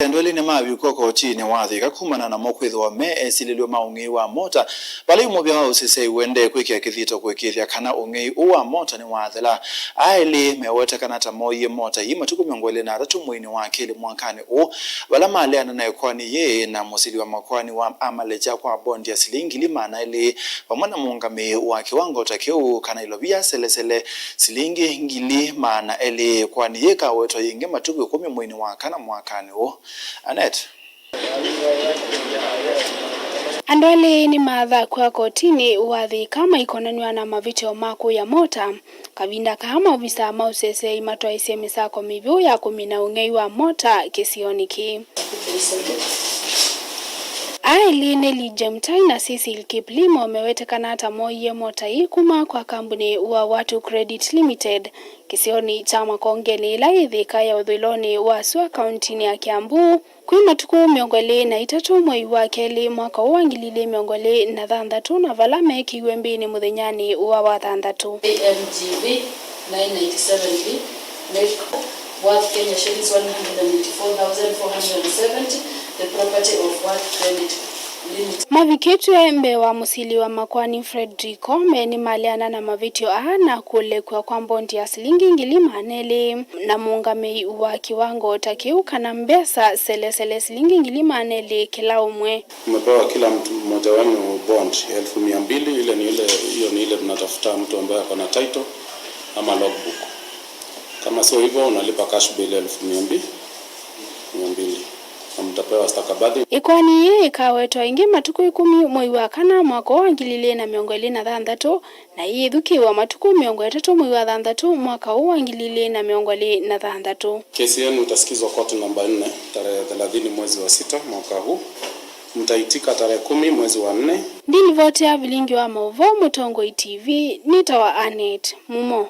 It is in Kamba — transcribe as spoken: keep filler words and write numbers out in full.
Andũ elĩ nĩmavikw'a kotinĩ wa Thika kumana namo kwĩthĩwa me esilĩlw'a ma ũng'ei wa mota, vala yu mũvĩa wa ũseseĩ ũendee kwĩkĩa kĩthito kũĩkĩĩthya kana ũng'ei ũũ wa mota nĩwathela. Aa elĩ mewetekana ta mooie mota ii matukũ mĩongo ĩlĩ na atatũ mweinĩ wa kelĩ mwakanĩ ũũ, vala maleana na ĩkoani yĩĩ na mũsili wa makoani wa amalekya kwa bondi ya silingi ngili maana elĩ, vamwe na mũũngamĩi wa kĩwango ta kĩu kana ilovia selesele silingi ngili maana elĩ. Ĩkoani yĩĩ ĩkawetwa yĩngĩ matukũ ĩkũmi mweinĩ wa kana mwakanĩ ũũ. Anet. Andũ elĩ nĩmathakw'a kotinĩ wa Thika maikonanw'a na mavĩtyo ma kũya mota, kavinda kaa maovisaa ma ũseseĩ matwaĩsye mĩsako mĩvyũ ya kũmina ũng'ei wa mota kĩsionĩ kĩĩ. Aa elĩ nĩ Lee Jemtai na Cecil Kiplimo mewetekana ta mooie mota ii kuma kwa kambuni wa Watu Credit Limited kĩsionĩ kya Makongeni, ĩla yĩ Thika ya ũthũĩlonĩ wa sua, kauntinĩ ya Kiambu. Kwĩ matukũ mĩongo ĩlĩ na itatũ mwei wa kelĩ mwaka ũũ wa ngili ilĩ mĩongo ĩlĩ na thanthatũ, na vala meekĩiwe mbĩnĩ mũthenyanĩ wa wathanthatũ. A M G V nine ninety-seven B, make worth Kenya shillings one hundred and eighty-four thousand four hundred and seventy, the property of Worth Credit Limited. Mavikĩtw'e mbee wa mũsili wa makoani Fredrick Koome nĩmaleana na mavĩtyo aa na kũlekw'a kwa mbondi ya silingi ngili maana elĩ na mũũngamĩi wa kĩwango ta kĩu kana mbesa selesele silingi ngili maana elĩ kĩla ũmwe. Umepewa kila mtu mmoja wenu bond ya elfu mia mbili. Ile ni ile, hiyo ni ile tunatafuta mtu ambaye ako na title ama logbook. Kama sio hivyo, unalipa cash bail elfu mia mbili, mia mbili, na mtapewa stakabadhi. Ĩkoani yĩĩ ĩkawetwa ĩngĩ matukũ ĩkũmi mwei wa kana mwaka ũũ wa ngili ilĩ na mĩongo ĩlĩ na thanthatũ, na ĩyĩthukĩĩwa matukũ mĩongo ĩtatũ mwei wa thanthatũ mwaka ũũ wa ngili ilĩ na mĩongo ĩlĩ na thanthatũ. Kesi yenu itasikizwa koti namba nne tarehe thelathini mwezi wa sita mwaka huu. Mtaitika tarehe kumi mwezi wa nne. Ndilivoti ya vilingi wa maũvoo Mũtongoi T V, nĩtawa Annet Mumo.